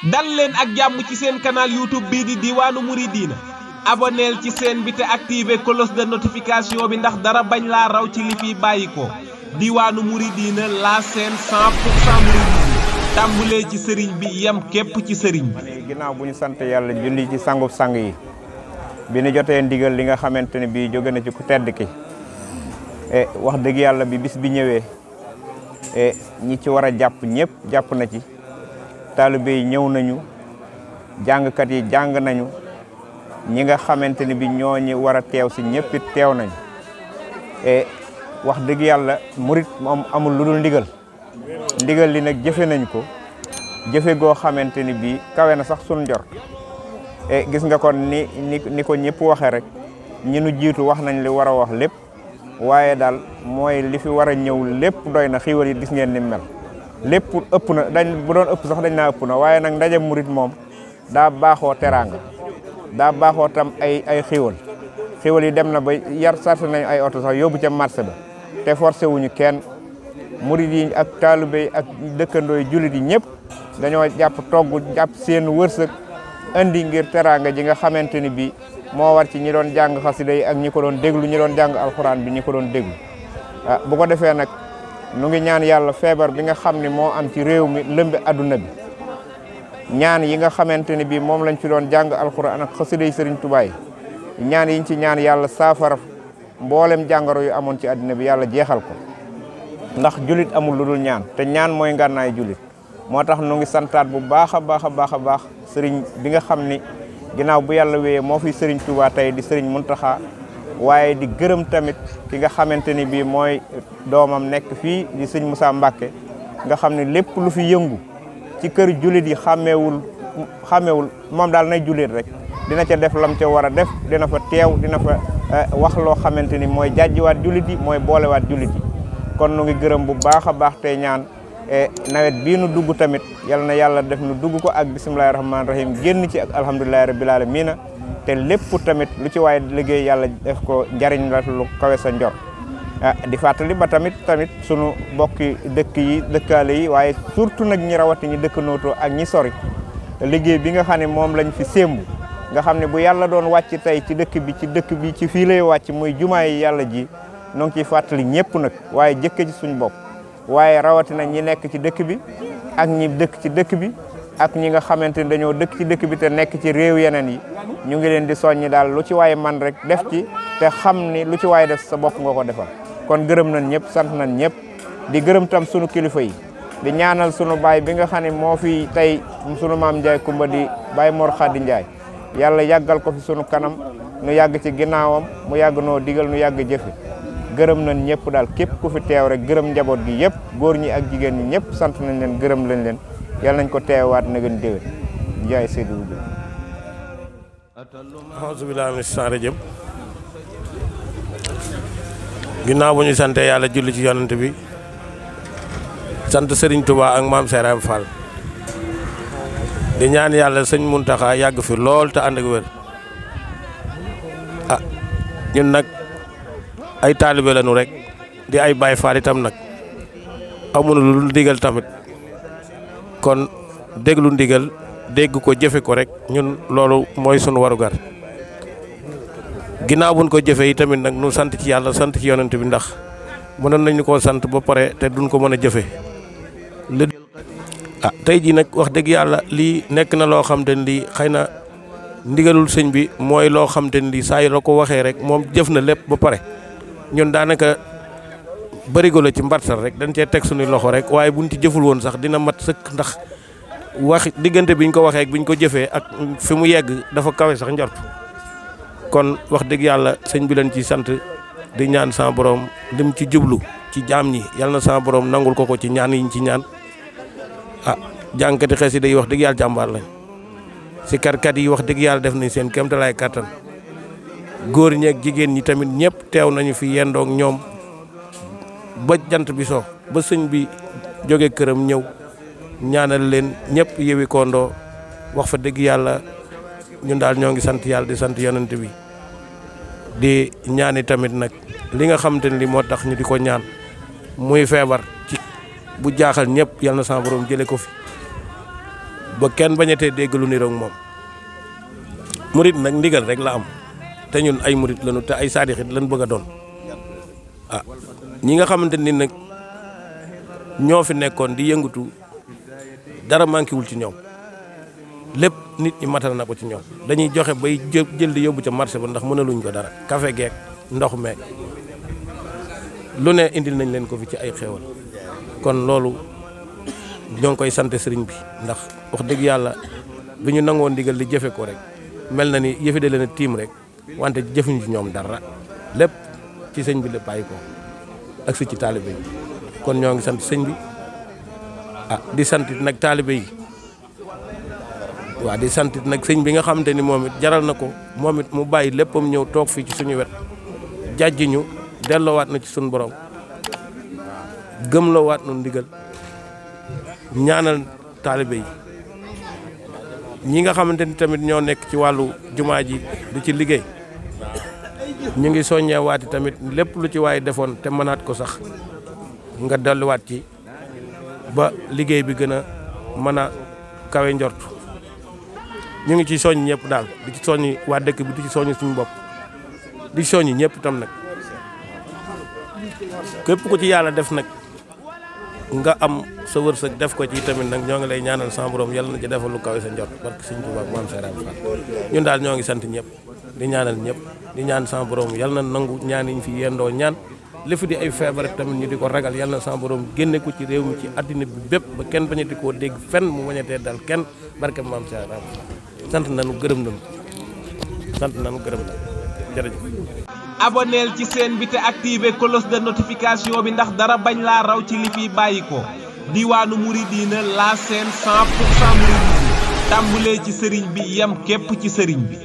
dal leen ak jàmm ci seen canal YouTube bii di Diwaanu Mouridina abonneel ci seen bi te activé cloche de notification bi ndax dara bañ laa raw ci li fi bàyyi ko Diwaanu Mouridina la chaîne 100% Mouridina tàmbulee ci sëriñ bi yem képp ci sëriñ bi. ginnaaw bu ñu sant yàlla julli ci sangub sang yi bi ñu jotee ndigal li nga xamante ne bii jóge na ci ku tedd ki wax dëgg yàlla bi bis bi ñëwee ñi ci war a jàpp ñëpp jàpp na ci. taalibe yi ñëw nañu jàngkat yi jàng nañu ñi nga xamante ni bi ñooñu war a teew si ñëpp it teew nañu wax dëgg yàlla murit moom amul lu dul ndigal li nag jëfe nañ ko jëfe goo xamante ni bi kawe na sax sun njor gis nga kon ni ko ñëpp waxee rek ñi nu jiitu wax nañ li war a wax lépp waaye daal mooy li fi war a ñëw lépp doy na xiiwal yi gis ngeen ni mel lépp ëpp na bu doon ëpp sax dañ naa ëpp na waaye nag ndaje murit moom daa baaxoo teraanga daa baaxoo tam ay xiwal yi dem na ba yar sart nañ ay oto sax yóbbu ca marché ba te forcé wuñu kenn murit yi ak taalibe yi ak dëkkandoo yi jullit yi ñëpp dañoo jàpp togg jàpp seen wërsëg indi ngir teraanga ji nga xamante ni bi moo war ci ñi doon jàng xasida yi ak ñi ko doon déglu ñi doon jàng alxuraan bi ñi ko doon déglu bu ko defee nag nu ngi ñaan yàlla feebar bi nga xam ne moo am ci réew mi lëmbi adduna bi ñaan yi nga xamante ne bii moom lañ ci doon jàng alxuraan ak xasida yi Sëriñ Tuubaa yi ñaan yiñ ci ñaan yàlla saafara mboolem jàngoro yu amoon ci adduna bi yàlla jeexal ko ndax julit amul lu dul ñaan te ñaan mooy ngànnaay julit moo tax nu ngi santaat bu baax a baax sëriñ bi nga xam ni ginnaaw bu yàlla wéyee moo fi Sëriñ Tuubaa tey di Sëriñ Muntaxa waaye di gërëm tamit ki nga xamante ni bii mooy doomam nekk fii di sëñ Moussa Mbacke nga xam ne lépp lu fi yëngu ci kër jullit yi xàmmeewul moom daal nay jullit rek dina ca def lam ca war a def dina fa teew dina fa wax loo xamante ni mooy jàjjiwaat jullit yi mooy boolewaat jullit yi kon nu ngi gërëm bu baax a baax tey ñaan nawet bii nu dugg tamit yal na yàlla def nu dugg ko ak bisimilahi rahmaani rahim génn ci ak alhamdulilahi rabbil alamina te lépp tamit lu ci waaye liggéey yàlla def ko njariñ la lu kawe sa njor di fàttali ba tamit sunu bokki dëkk yi dëkkaale yi waaye surtout nag ñi rawati ñi dëkk nootoo ak ñi sori liggéey bi nga xam ne moom lañ fi sémbu nga xam ne bu yàlla doon wàcc tey ci dëkk bi ci fii lay wàcc muy jumaa yi yàlla ji noo ngi ciy fàttali ñëpp nag waaye jëkke ci suñ bopp waaye rawatina ñi nekk ci dëkk bi ak ñi dëkk ci dëkk bi ak ñi nga xamante ni dañoo dëkk ci dëkk bi te nekk ci réew yeneen yi ñu ngi leen di soññi daal lu ci waaye man rek def ci te xam ni lu ci waaye def sa bopp nga ko defal kon gërëm nañ ñëpp sant nañ ñëpp di gërëm tam sunu kilifa yi di ñaanal sunu baay bi nga xam ne moo fi tey sunu maam Ndiaye Kumba di Baay Mor Khady Ndiaye yàlla yàggal ko fi sunu kanam nu yàgg ci ginnaawam mu yàgg noo digal nu yàgg jëfe gërëm nañ ñëpp daal képp ku fi teew rek gërëm njaboot gi yëpp góor ñi ak jigéen ñi ñëpp sant nañ leen gërëm lañ leen yàlla nañ ko teewaat na gën déwén Ndiaye Seydou Diouf. alhamdulilah mi sant jëm ginnaaw bu ñu sante yàlla julli ci yonent bi sant Serigne Touba ak maam Serigne Fall di ñaan yàlla sëñ Muntaxa yàgg fi lool te ànd ak wér ñun nag ay taalibe lañu rek di ay Baay Faal itam nag amuñu lu ndigal tamit kon déglu ndigal dégg ko jëfe ko rek ñun loolu mooy sunu warugar ginnaaw buñ ko jëfe yi tamit nag nu sant ci yàlla sant ci yonent bi ndax mënoon nañu koo sant ba pare te duñ ko mën a jëfe tey jii nag wax dëgg yàlla lii nekk na loo xam te ne lii xëy na ndigalul sëñ bi mooy loo xam te ne lii saa yi la ko waxee rek moom jëf na lépp ba pare ñun daanaka bërigo la ci mbartal rek dañ cee teg suñuy loxo rek waaye buñ ci jëful woon sax dina mat sëkk ndax wax diggante biñ ko waxee ak biñ ko jëfee ak fi mu yegg dafa kawe sax njort kon wax dëgg yàlla sëñ bi leen ci sant di ñaan sa borom lim ci jublu ci jaam ñi yàlla na sa borom nangul ko ci ñaan yiñ ci ñaan jànkati xasida yi wax dëgg yàlla jàmbaar lañ si karkat yi wax dëgg yàlla def nañ seen kéemtalaay kattan góor ñi ak jigéen ñi tamit ñëpp teew nañu fi yendoog ñoom ba jant bi so ba sëñ bi jóge këram ñëw ñaanal leen ñëpp yewi kondoo wax fa dëgg yàlla ñun daal ñoo ngi sant yàlla di sant yonent bi di ñaani tamit nag li nga xamante ne li moo tax ñu di ko ñaan muy feebar ci bu jaaxal ñëpp yal na sama borom jële ko fi ba kenn bañatee dégg lu niroog moom. murit nag ndigal rek la am te ñun ay murit lañu te ay saadixit lañ bëgg a doon ñi nga xamante ni nag ñoo fi nekkoon di yëngatu dara manqué wul ci ñoom lépp nit ñi matal na ko ci ñoom dañuy joxe bay jël di yóbbu ca marché ba ndax mënaluñ ko dara café geek ndox meek lu ne indil nañ leen ko fi ci ay xéewal kon loolu ñoo ngi koy sant sëriñ bi ndax wax dëgg yàlla bi ñu nangoo ndigal li jëfe ko rek mel na ni yëfi de leen a tiim rek wante jëfuñu ci ñoom dara lépp ci sëñ bi la bàyyi ko ak si ci taalibe yi kon ñoo ngi sant sëñ bi di sant nag taalibe yi waaw di sant nag sëñ bi nga xamante ni moom it jaral na ko moom it mu bàyyi léppam ñëw toog fii ci suñu wet jàjji ñu delloowaat na ci suñu borom gëmloowaat nu ndigal ñaanal taalibe yi ñi nga xamante ni tamit ñoo nekk ci wàllu jumaa ji di ci liggéey ñu ngi soññewaati tamit lépp lu ci waaye defoon te mënaat ko sax nga delluwaat ci ba liggéey bi gën a mën a kawe njort ñu ngi ci soññ ñëpp daal di ci soññ waa dëkk bi di ci soññ suñu bopp di soññ ñëpp tam nag képp ku ci yàlla def nag nga am sa wërsëg def ko ci tamit nag ñoo ngi lay ñaanal sa borom yàlla na ci defal lu kawe sa njort barke Sëñ Tuubaa maam Seex Ibra Faal ñun daal ñoo ngi sant ñëpp di ñaanal ñëpp di ñaan sa borom yàlla na nangu ñaan yi ñu fi yendoo ñaan li fi di ay feebar tamit ñu di ko ragal yàlla na sa borom génne ko ci réew mi ci àddina bi bépp ba kenn bañati koo dégg fenn mu bañatee dal kenn barke maam Seex Ibra Faal sant nañu gërëm nañu jërëjëf. aboneel ci seen bi te activé cloche de notification bi ndax dara bañ laa raw ci li fi bàyyi ko Diwaanu Mouridina la chaîne 100% mouridisme tàmbulee ci sëriñ bi yem képp ci sëriñ bi.